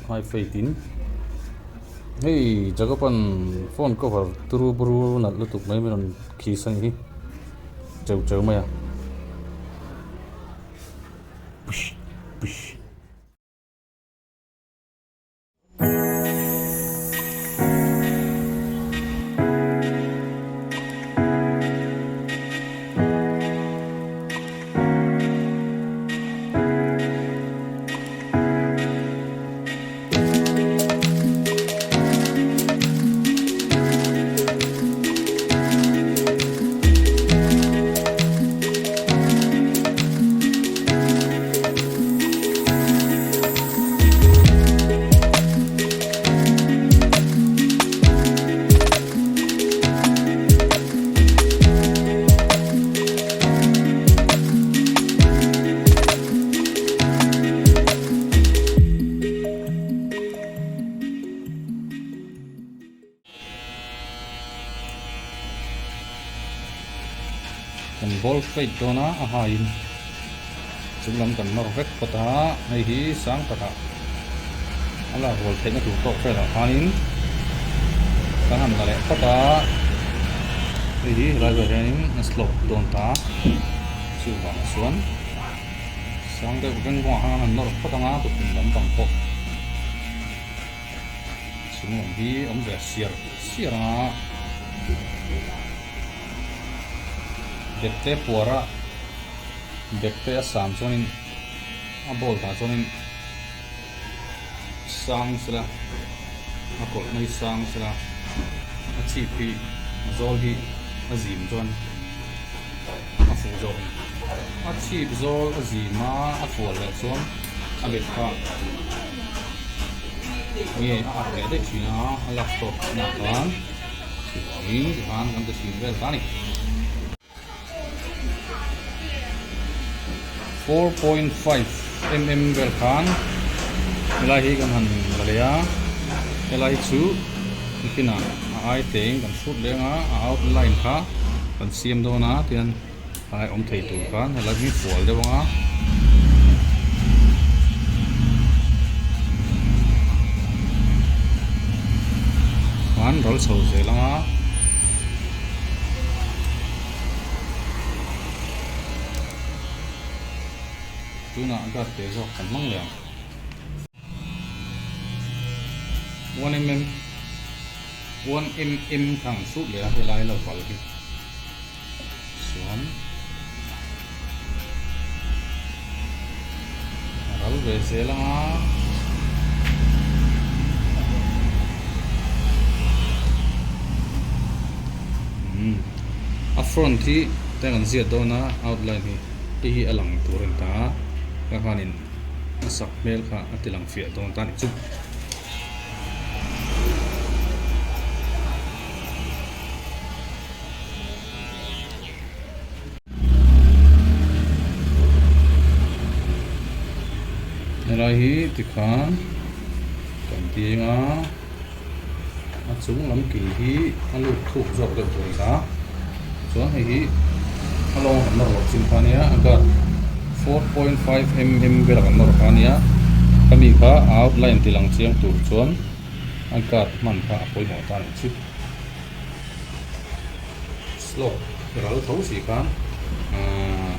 High faith in hei Jacob-a'n phone cover turu buru nalh lutuk mai min rawn khis a nih hi cheu cheu mai a push push. Kan ball straight dawn a a haiin chung lam kan nawr vek phawt a hei hi sang takah a lak rual theihna tur tawk velah khanin kan han la leh phawt a hei hi helai velah hianin a slope dawn ta chuvang chuan sang deuh veng vawngah khan an han nawr phawt ang a tukhum lampang pawh chung lam hi awm ve siar siar ang a bekte puar a bekte a sam chuanin a bolt ah chuanin sang sela a kawlhna hi sang sela a chhip hi a zawl hi a zim chuan a fuh zawk a ni a chhip zawl a zim a a fual leh chuan a bet kha nge a arh leh daih thin a a lak tawp na khan chuvangin tikhan kan ti chhin vel ta a ni. 4.5 mm vel khan helai hi kan han la leh a helai chu nikinah a ai tein kan hrut leng a a outline kha kan siam dawn a tihian helai awm thei tur khan helai hi fual deuh ang a. Khan ral chho zel ang a. Tunah guard te zawk kan hmang leh ang. 1mm 1mm kha an hrut leh a helai la val hi chuan a ral ve zel ang a. A front hi te kan ziat dawn a outline hi hei hi a lang tur a ni ta a ka khanin a sak hmel kha a ti lang fiah dawn ta a ni chu. Helai hi tikhan kan ding a. A chung lam kil hi a lut thuk zawk deuh tur a ni ta chuan hei hi a lawng kan nawr loh chin kha ania a guard 4.5 mm vel kan nawr kha ania khami kha a outline ti lang chiang tur chuan a guard hman kha a pawimawh ta a nih chu slope ral tho si khan ahh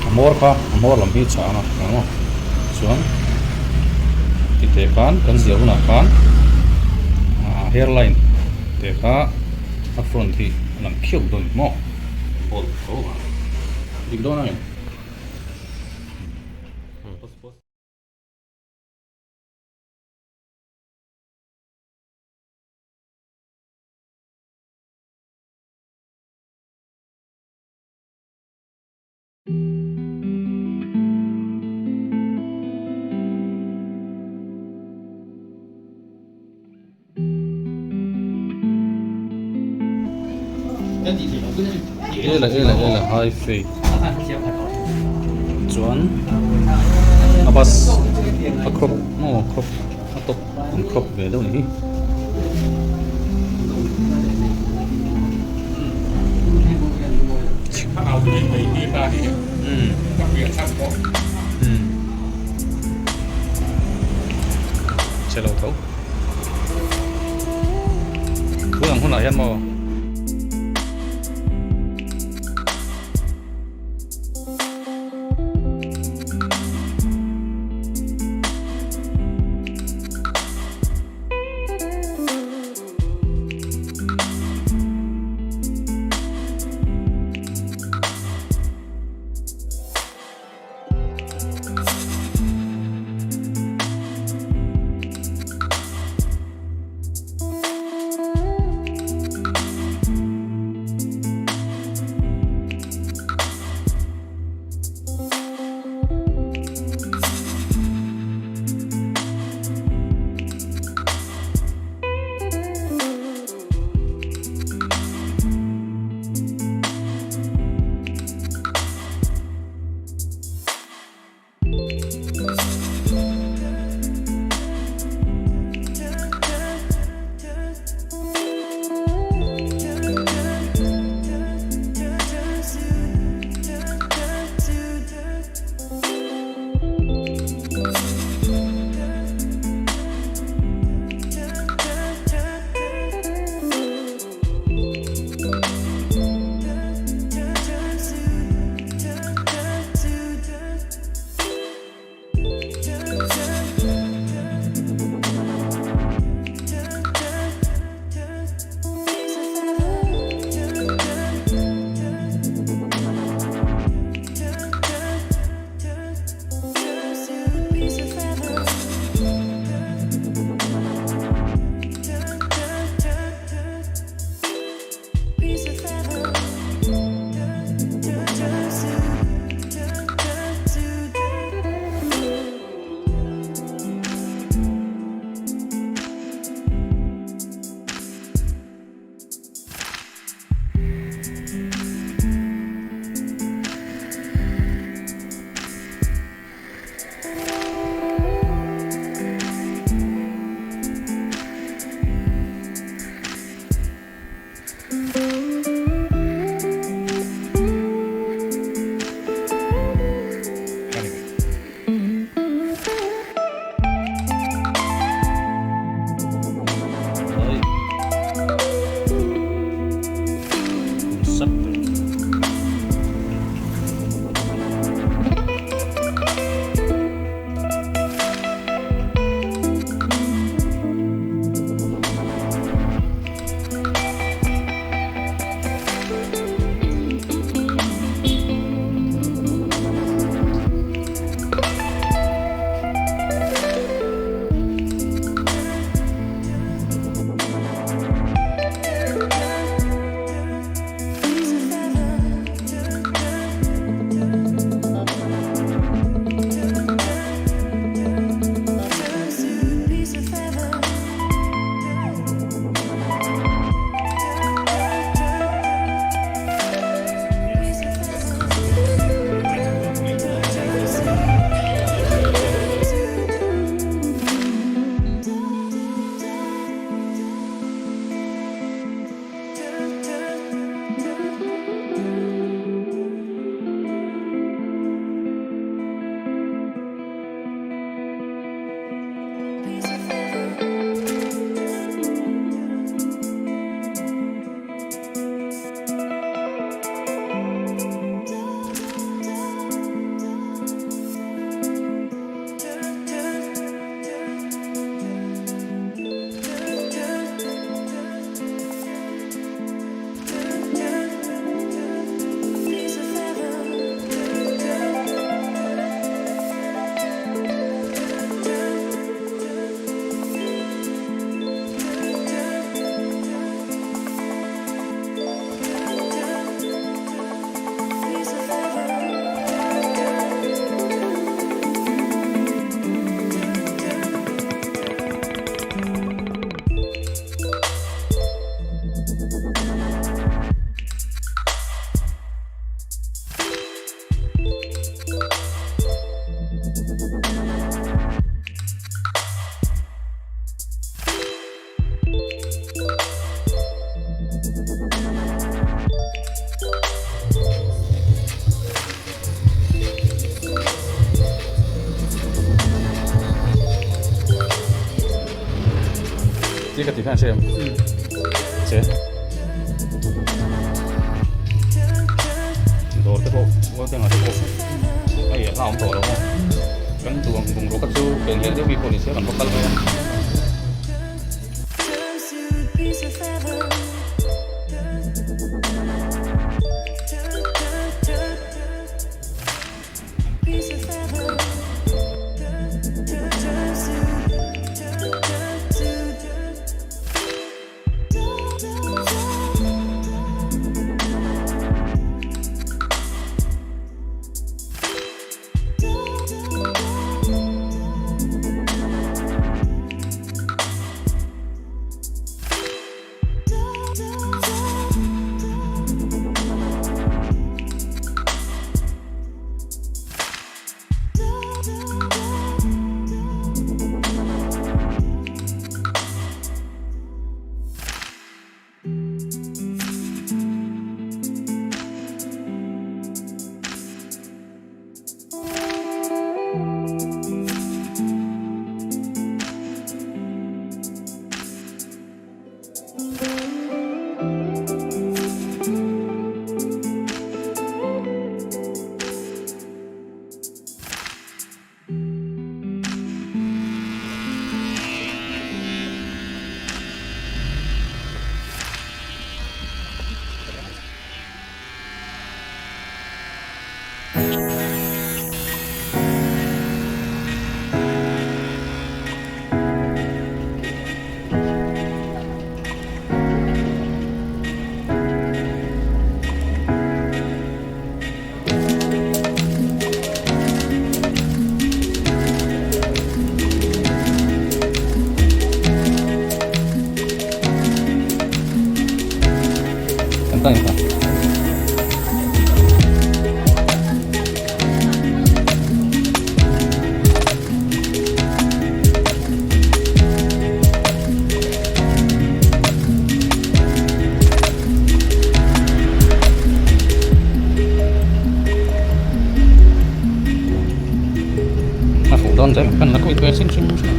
a hmawr kha a hmawr lam hi chhang a ang a chuan ti teh khan kan ziah hunah khan ahh hairline te kha a front hi a lang khiau dawn maw bolt tho a dik dawn a ngem. Ela ela ela high faith chuan a bus a crop maw crop a top an crop ve deuh ni hi. Chhe lo tho. Tun ang hunah hian maw. Khi ka ti khan hre em? Che. Dawr te pawh, World Bank ah te pawh hei a hlauhawm tawh lo a. Kan duh ang bungrua kha chu ken lian deuh mi pawh ni se kan va kal mai a. A fuh dawn zel kan la kawi ve hrim hrim hrim.